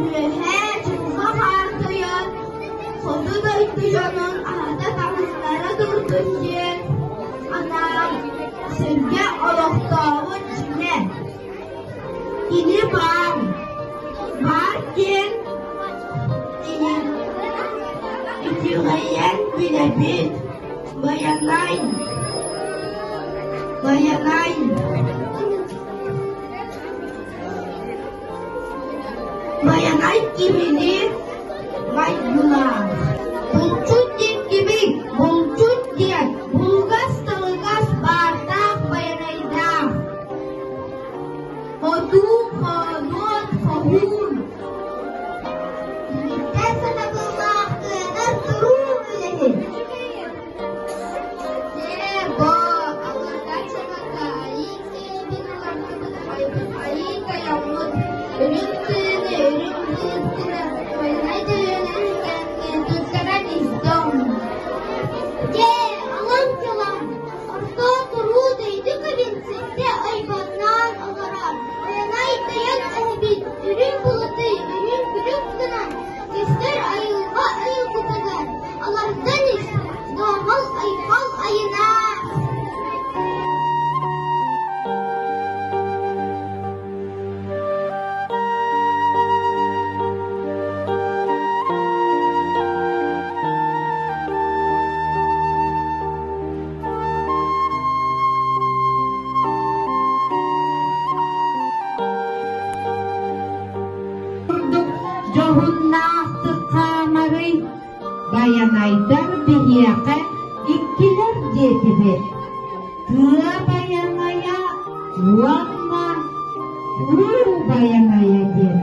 Үөһээ чулҕа хаартыйан, хоту дойду дьонун аһата таҥыннара турдун диэн анаан сиргэ олохтообут дьиҥэ. Кини баар, баар диэн итэҕэйэн билэбит, Байанай, Байанай. Байанай киһини майгылаах. Булчут диэн кимий? Булчут диэн булугас-талыгас баардаах байанайдаах. Хотуу, хоодуот, хоһуун. Түмүктэр сатабыллаах кыанар туруу үлэһит. Дьэ, бо, аларга чабака, айыы киһибин алардыбыт, айбыт айыы тойоммут, үрүҥ тыыны үрүҥ быыс гына байанай тойонун туттаран истэм. Дьэ, алан-чалан, орто туруу дойду көбүн сирдэ ойбонноон олорор, байанай тойон эһэбит үрүҥ былыты үрүҥ күлүк гынан көстөр айылҕа айылгытыгар алардан ис, Доҕол айхал айына! Курдук дьоһуннаахтык хаамарый Байанайдар биһиэхэ иккилэр диэтибит: тыа байанайа уонна уу байанайа диэн.